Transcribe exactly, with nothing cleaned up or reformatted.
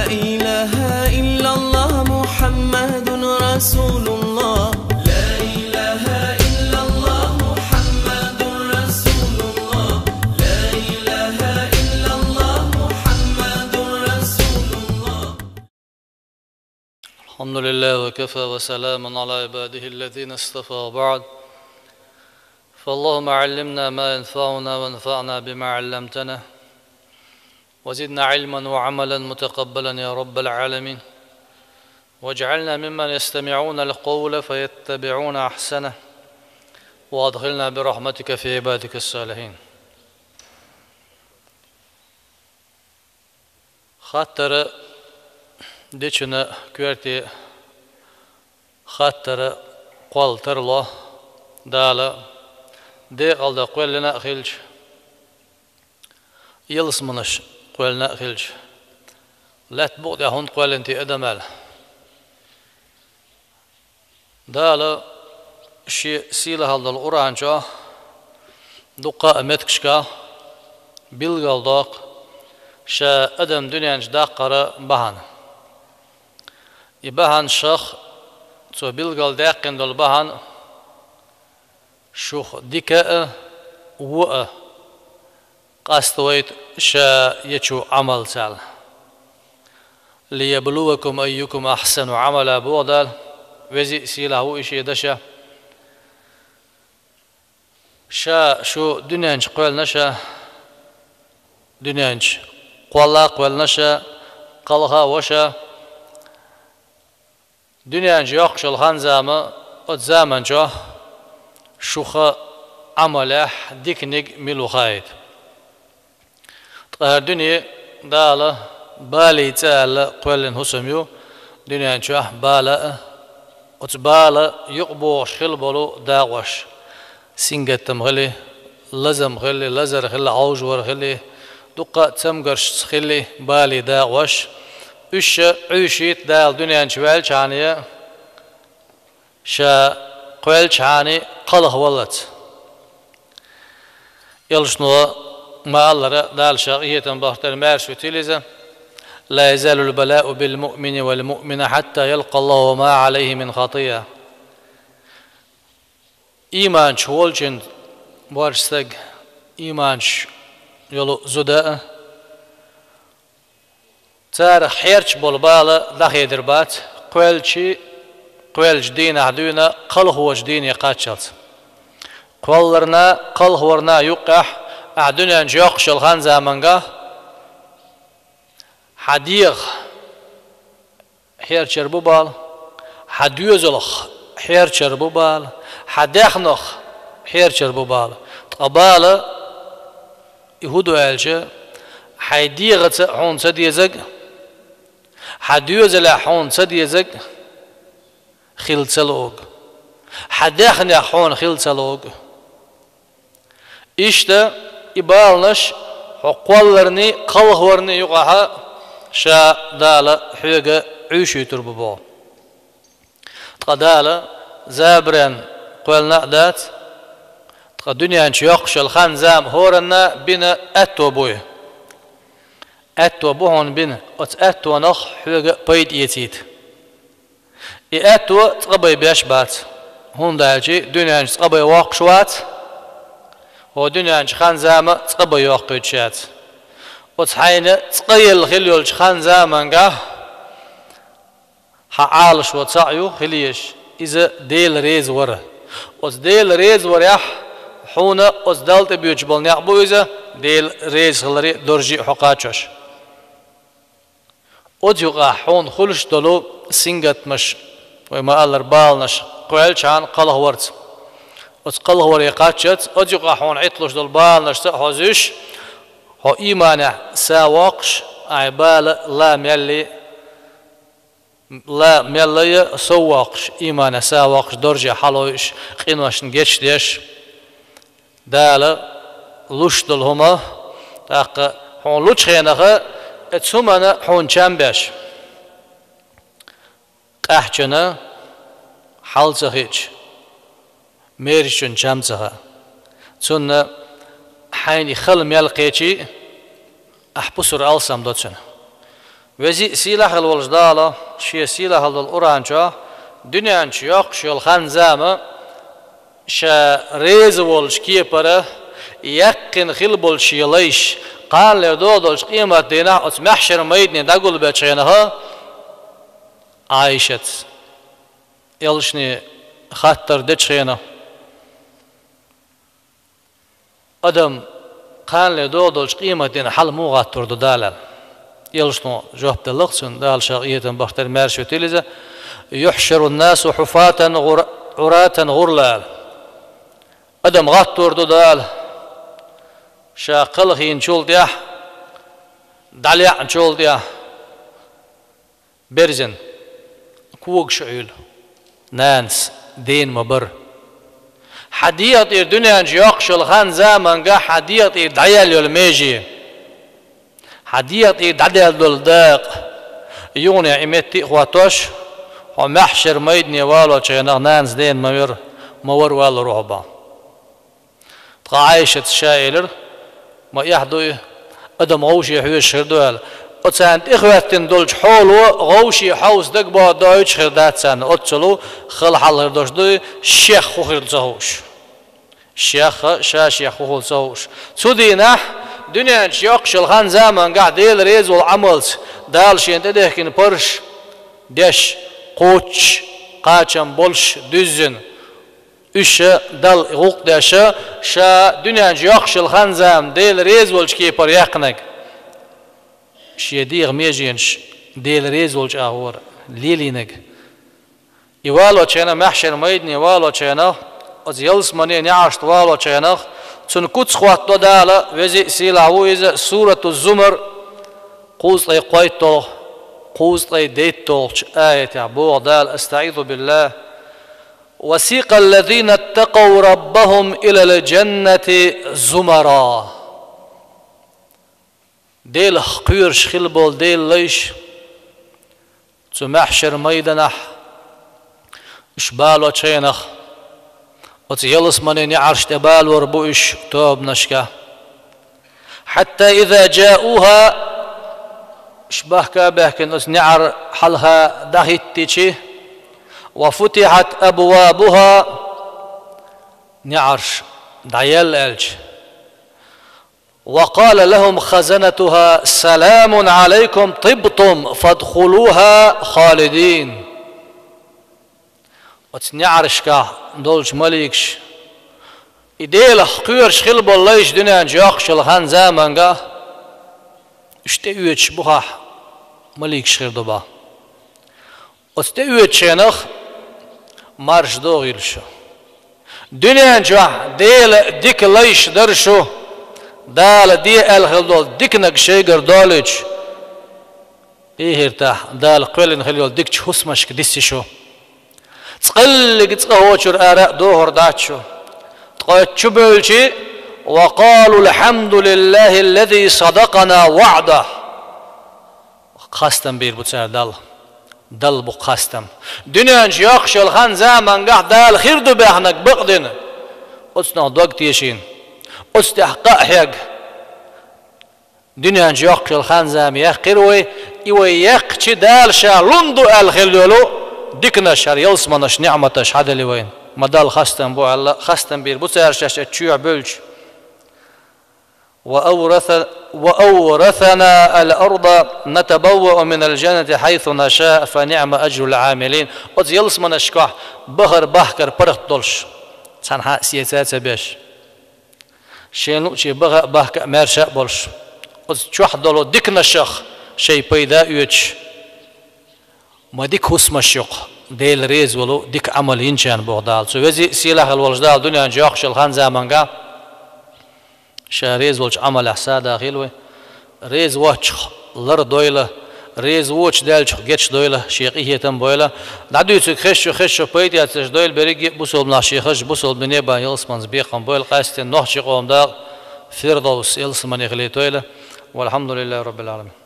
إله إلا الله محمد رسول الله. لا إله إلا الله محمد رسول الله. لا إله إلا الله محمد رسول الله. الحمد لله وكفى وسلام على عباده الذين اصطفى وبعد. فاللهم علمنا ما ينفعنا وانفعنا بما علمتنا وزدنا علما وعملا متقبلا يا رب العالمين. واجعلنا ممن يستمعون القول فيتبعون أحسنه. وأدخلنا برحمتك في عبادك الصالحين. Хаттар дечун коьрте хаттар кхолла тарло. Дала декъала да кхоьллина а хилча, ялсаманаш кхоьллина а хилча, лаьтта букъа тӀа хӀунда кхоьллина те адам аьлла. Дала шен сийлахьалла долу Къуръан чохь дуккха а меттигашкахь билгалдоккху ша адам дуьнен чу даккхара бахьана. И бахьана шах цо билгалдаьккхина долу бахьана шух дика а, вон а къаставайта ша ечу Ӏамалца. «ليبلوكم أيكم أحسن عملا», боху Дала, веза а сийлахь ву и шен дашах. Ша шу дуьнен чу кхоьллина ша, дуьнен чу кхолла а кхоьллина ша, кхалха а во ша, дуьнен чу йоккхуш йолу хан-зама, оцу заман чохь шуха Ӏамалехь диканиг мила ву хаийта. Ткъа хӀара дуьне Дала балий цӀа аьлла кхоьллина хӀусам ю, дуьнен чохь бала а, оцу бала юкъабохуш хила болу дакъош. Сингаттам хили, лазам хили, лазар хили, Ӏовжавар хили, дуккха а цамгаршца хили балий дакъош. Уьш ша Ӏуьйшийта Дала дуьнен чу ваьллачхьана, ша кхоьллачхьана кхалха валлалц. Элчано ма-аллара, Дала ша къинхетам бахтар маьрша витийла иза: «لا يزال البلاء بالمؤمن والمؤمنة حتى يلقى الله وما عليه من خطيئة». Ийман чу волчун борш стаг, ийман чу йолу зуда а, царах хьерча болу бала дӀахедир бац, кхоьллачий, кхоьллачу дийнахь дуьйна кхалхочу дийне кхаччалц. Кхолларна, кхалхорна юккъехь, ахь дуьнен чу йоккхуш йолу хан-заманга хьан дегӀах хьерчар бу бала, хьан доьзалх хьерчар бу бала, хьан даьхнах хьерчар бу бала. Ткъа бала, и хӀун ду аьлча, хьайн дегӀаца хьуна ца дезаг, хьан доьзалехь хьуна ца дезаг хила ца луург, хьан даьхнех хьуна хила ца луург. Иштта и баланаш хьо кхолларний, кхалхорний юкъахьа ша Дала хьоьга Ӏуьйшуьйтур бу боху. Ткъа Дала забаран кхоьллина а дац, ткъа дуьнен чу йоккхуш йолу хан-зама хӀоранна бина аьтто буй. Аьтто бу хьуна бина, оцу аьттонах хьоьга пайда эцийта. И аьтто цкъа бай беш бац, хӀунда аьлча дуьнен чу цкъа бай воккхуш вац, хьо дуьнен чу хан-зама цкъа бай йоккхуьйтуш яц. Оцу хьайна цкъа елла хила йолчу хан-заманга хьан Ӏалашо цхьаъ ю хила езаш, иза Дела реза вар. Оцу Дела реза варехь хьуна оцу Далла тӀебоьдуш болу некъ бу иза, Дела реза хиларе доржий а хьо кхачош. Оцу юкъахь хьуна хуьлуш долу сингаттамаш, вай ма-аллара баланаш, кхоьллачхьана кхалхаварца. Оцу кхалхаваре кхаччалц, оцу юкъахь хьуна Ӏитталуш долу баланашца а хьо зуьйш, хьо ийманехь са воккхуш, ахь бала ла мелли, ла мелла а сов воккхуш, ийманехь са воккхуш, дорже хьалойуш, къиношна гечдеш, Дала луш долу хӀума, тӀаккха хьуна лучу хенахь, оцу хӀуманна хьуна чам беш. Къаьхьчина хьал ца хиъча, мерзачун чам ца хаьа. Цунна хьайна и хала мел кхечий, ахь пусар алсам до цуьнан. Веза а, сийлахь а волчу Дала шен сийлахь долу Къуръан чохь дуьнен чу йоккхуш йолу хан-зама ша реза волчу кепара яьккхина хила болчу шен лайш, кханалера догӀу долчу къематдийнахь оцу маьхьшар-майдане дӀагулбечу хенахь, Ӏайшатца элчане хаттар дечу хенахь, адам кханале догӀу долчу къематдийнахь хьала муха гӀаттор ду Дала аьлла. Элчано жоп делла-кх цунна, Дала ша къинхетам бахийтар, маьрша витийла иза: «Юхьшарун-насу хьуфатан гӀур-, Ӏуратан гӀурла», – аьлла. Адам гӀаттор ду Дала, ша кхалхийначул тӀаьхьа, дӀалаьъначул тӀаьхьа. Берзина, когаш Ӏуьйла, нанас дена ма-барра. Хьан дегӀа тӀера дуьнен чу йоккхуш йолу хан-заманга хьан дегӀа тӀера дӀаяьлла йолу меже, хьан дегӀа тӀера дӀадаьлла долу дакъа, юха и метте а хӀоттош, хьо маьхьшар-майдане валочу хенахь нанас дена ма-вар-, ма-варра валор ву хьо боху. Ткъа Ӏайшатца ша элира: «Ма эхь ду и, адам гӀовше хьоьжуш хир ду», – аьлла. Оцарна тӀехӀоьттина долчу хьоло гӀовше хьовса дагабоха доуьйтуш хир дац царна, оццул хала хьал хир долуш ду и, шех хӀун хир ца хууш. Шех а, ша шех хӀун хуьлу ца хууш. Цу дийнахь дуьнен чу йоккхуш йолу хан-замангахь Дела реза волу Ӏамалца Дала шена тӀедехкина парзаш деш, кхоччуш, кхачам болуш, дуьззина, уьш а Далла гӀуллакх деш, ша дуьнен чу йоккхуш йолу хан-зама Дела реза волчу кепара яьккхинарг, шен дегӀан меженаш Дела реза волчу агӀора лелийнарг. И валочу хенахь, маьхьшар-майдане валочу хенахь, оцу ялсамане неӀаршна валочу хенахь, цунна куц хӀоттадо Дала, веза а, сийлахь а ву иза, Сурату Зумар, кхузткъе кхойтталгӀа, кхузткъе дейтталгӀачу аятехь боху Дала: АстаӀизу биллахӀ. «وسيق الذين اتقوا ربهم إلى الجنة زمرا». Делах кхоьруш хила болу Делан лайш цу маьхьшар-майданахь, уьш балочу хенахь, оцу ялсамане неӀарш тӀе балор бу уьш тобанашка. «حتى إذا جاءوها», уьш бахка а баьхкина оцу неӀар хьалха дӀахӀиттичи, «وفتحت أبوابها», неӀарш дӀаяьлла аьлча, «وقال لهم خزنتها سلام عليكم طبتم فادخلوها خالدين». Оцу неӀаршкахь долчу маликаш, и Делах кхоьруш хила болу лайш дуьнен чу йоккхуш йолу хан-заманга, уьш тӀеоьцуш бухахь маликаш хир ду боху. Оцу тӀеоьцучу хенахь марша догӀийла шу. Дуьнен чохь Делан дика лайш дара шу, Дала де аьлла хила долу диканиг шайгара долуьйтуш, эхартахь Дала кхоьллина хила йолу дикачу хӀусамашка дисси шу. Цкъа а, цкъа а хӀокхуьнан ара а дохур дац шу. Ткъа оцу чу бевлчи: «وقالوا الحمد لله الذي صدقنا وعده». Хастам бийр бу цара Далла. Далла бу хастам. Дуьнен чу йоккхуш йолу хан-замангахь Дала хир ду баьхнарг бакъдина, оцунах дог тешийна, оцу тӀехь къа а хьегна, дуьнен чу йоккхуш йолу хан-зама яьккхира вай, и вай яьккхичи Дала ша лун ду аьлла хила йолу диканаш, хӀара ялсаманаш, неӀматаш хьаделла вайна. Ма Далла хастам бу аьлла, хастам бийр бу цара шаьш оцу чоьхьа бевлча. «وأورث-، وأورثنا الأرض نتبوأ من الجنة حيث نشاء فنعم أجر العاملين». Оцу ялсаманашкахь бахар-бахкар паргӀат долуш, цхьанхьа а сеца а ца беш, шен луъуче баха а, бахка а маьрша а болуш, оцу чохь долу диканашах шайн пайда а оьцуш, ма дика хӀусамаш ю-кх, Дела реза волу дика Ӏамал йинчарна боху Дала. Цу веза а, сийлахь а волчу Дала дуьнен чу йоккхуш йолу хан-заманга ша реза волчу Ӏамалехь сагӀа дийла вай. Реза воцчух лар дойла, реза воцуш даьллачух гечдойла, шен къинхетам бойла. ДӀадуьйцург хезчо, хезчо пайда эцнарш дойла, берриге а бусалба нах шен хазачу бусалба дине бан ялсаманца бекхам бойла, къаьсттина нохчийн къоман дакъа Фирдовс ялсамане хилийтойла. والحمد لله رب العالمين.